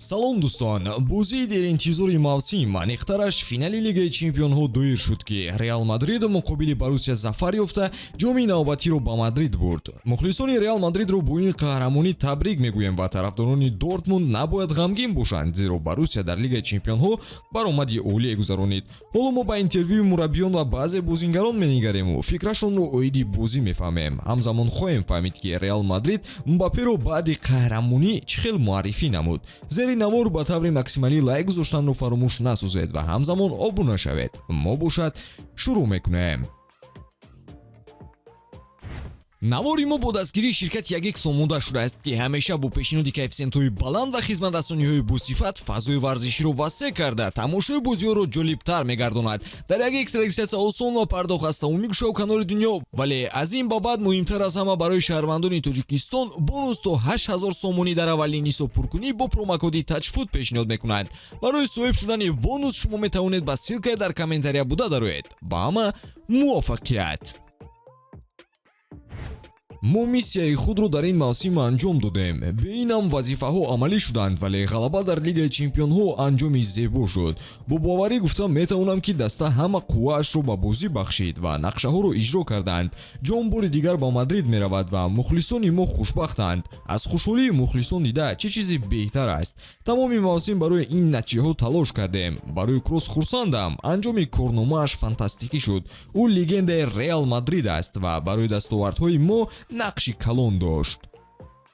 Салом, дӯстон! Бозии деринтизори мавсим, аниқтараш финали Лигаи чемпионҳо, доир шуд, ки Реал Мадрид муқобили Боруссия зафар ёфта, ҷоми навбатиро ба Мадрид бурд. Мухлисони Реал Мадридро бо ин қаҳрамонӣ табрик мегӯем ва тарафдорони Дортмунд набояд ғамгин бошанд, зеро Боруссия дар Лигаи чемпионҳо баромади олие гузаронид. Ҳоло мо ба интервюи мураббиён ва баъзе бозингарон менигарему фикрашонро оиди бозӣ мефаҳмем. Ҳамзамон хоҳем фаҳмид, ки Реал Мадрид Мбапперо баъди қаҳрамонӣ чӣ хел муаррифӣ намуд. Зери навор ба таври максималӣ лайк гузоштанро фаромӯш насозед ва ҳамзамон обуна шавед. Мо бошад, шурӯъ мекунем. Навори мо бо дастгирии ширкати Ягекс омода шудааст, ки ҳамеша бо пешниҳоди коэффисиентҳои баланд ва хизматрасониҳои босифат фазои варзиширо васеъ карда, тамошои бозиҳоро ҷолибтар мегардонад. Дар Ягекс регистрация осон ва пардохт аз тамоми гӯшаву канори дунё. Вале аз ин ба баъд, муҳимтар аз ҳама, барои шаҳрвандони Тоҷикистон бонус то 8000 сомонӣ дар аввалин ҳисобпуркунӣ бо промокоди ТАЧФУТ пешниҳод мекунанд. Барои соҳиб шудани бонус шумо метавонед ба ссылка и дар комментария буда дароед. Ба ҳама муваффақият! Мо миссияи худро дар ин мавсим анҷом додем. Бе ин ҳам вазифаҳо амалӣ шуданд, вале ғалаба дар Лигаи чемпионҳо анҷоми зебо шуд. Бо боварӣ гуфта метавонам, ки даста ҳама қувваашро ба бозӣ бахшид ва нақшаҳоро иҷро карданд. Ҷом бори дигар ба Мадрид меравад ва мухлисони мо хушбахтанд. Аз хушҳолии мухлисон дида, чӣ чизе беҳтар аст? Тамоми мавсим барои ин натиҷаҳо талош кардем. Барои Кросс хурсандам, анҷоми корномааш фантастикӣ шуд. Ӯ легендаи Реал Мадрид аст ва барои дастовардҳои мо нақши калон дошт.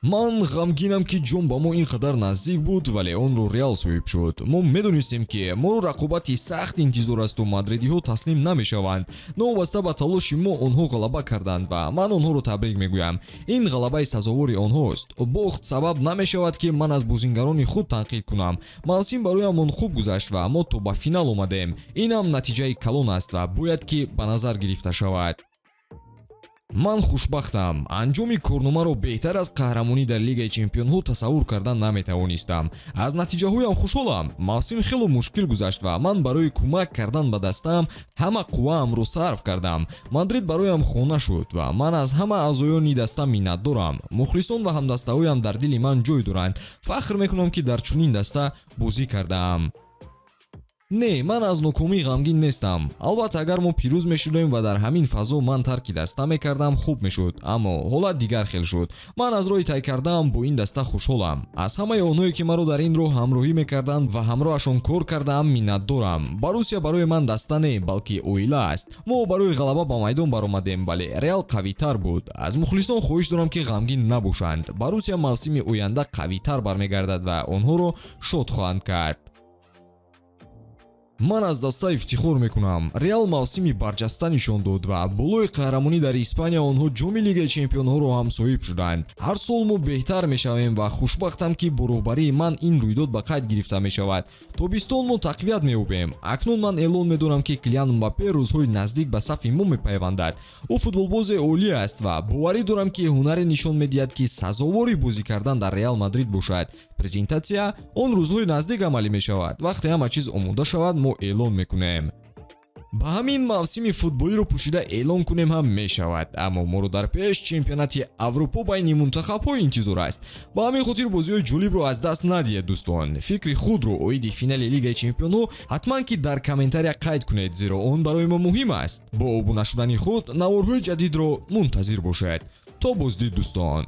Ман ғамгинам, ки ҷом ба мо ин қадар наздик буд, вале онро Реал соҳиб шуд. Мо медонистем, ки моро рақобати сахт интизор асту мадридиҳо таслим намешаванд. Новобаста ба талоши мо, онҳо ғалаба карданд ва ман онҳоро табрик мегӯям. Ин ғалабаи сазовори онҳост. Бохт сабаб намешавад, ки ман аз бозингарони худ танқид кунам. Мавсим бароямон хуб гузашт ва мо то ба финал омадем. Инам натиҷаи калон аст ва бояд ки ба назар гирифта шавад. Ман хушбахтам. Анҷоми корномаро беҳтар аз қаҳрамонӣ дар Лигаи чемпионҳо тасаввур кардан наметавонистам. Аз натиҷаҳоям хушҳолам. Мавсим хело мушкил гузашт ва ман барои кӯмак кардан ба дастаам ҳама қувваамро сарф кардам. Мадрид бароям хона шуд ва ман аз ҳама аъзоёни даста миннатдорам. Мухлисон ва ҳамдастаҳоям дар дили ман ҷой доранд. Фахр мекунам, ки дар чунин даста бозӣ кардаам. Не, ман аз нокомӣ ғамгин нестам. Албатта, агар мо пирӯз мешудем ва дар ҳамин фазо ман тарки даста мекардам, хуб мешуд, аммо ҳолат дигар хел шуд. Ман аз роҳи тай кардаам бо ин даста хушҳолам. Аз ҳамаи онҳое, ки маро дар ин роҳ ҳамроҳӣ мекарданд ва ҳамроҳашон кор кардаам, миннатдорам. Боруссия барои ман даста не, балки оила аст. Мо барои ғалаба ба майдон баромадем, вале Реал қавитар буд. Аз мухлисон хоҳиш дорам, ки ғамгин набошанд. Боруссия мавсими оянда қавитар бармегардад ва онҳоро шод хоҳанд кард. Ман аз даста ифтихор мекунам. Реал мавсими барҷаста нишон дод ва болои қаҳрамонӣ дар Испания онҳо ҷоми Лигаи чемпионҳоро ҳам соҳиб шуданд. Ҳар сол мо беҳтар мешавем ва хушбахтам, ки бо роҳбарии ман ин рӯйдод ба қайд гирифта мешавад. Тобистон мо тақвият меёбем. Акнун ман эълон медорам, ки Килиан Мбаппе рӯзҳои наздик ба сафи мо мепайвандад. Ӯ футболбози олӣ аст ва боварӣ дорам, ки ҳунаре нишон медиҳад, ки сазовори бозӣ кардан дар Реал Мадрид бошад. Презентатсия он рӯзҳои наздик амалӣ мешавад. Вақте ҳама чиз омода шавад, мо эълон мекунем. Ба ҳамин мавсими футболиро пӯшида эълон кунем ҳам мешавад, аммо моро дар пеш чемпионати Аврупо байни мунтахабҳо интизор аст. Ба ҳамин хотир бозиҳои ҷолибро аз даст надиҳед. Дӯстон, фикри худро оиди финали Лигаи чемпионҳо ҳатман ки дар комментария қайд кунед, зеро он барои мо муҳим аст. Бо обуна шудани худ наворҳои ҷадидро мунтазир бошед. То боздид, дӯстон.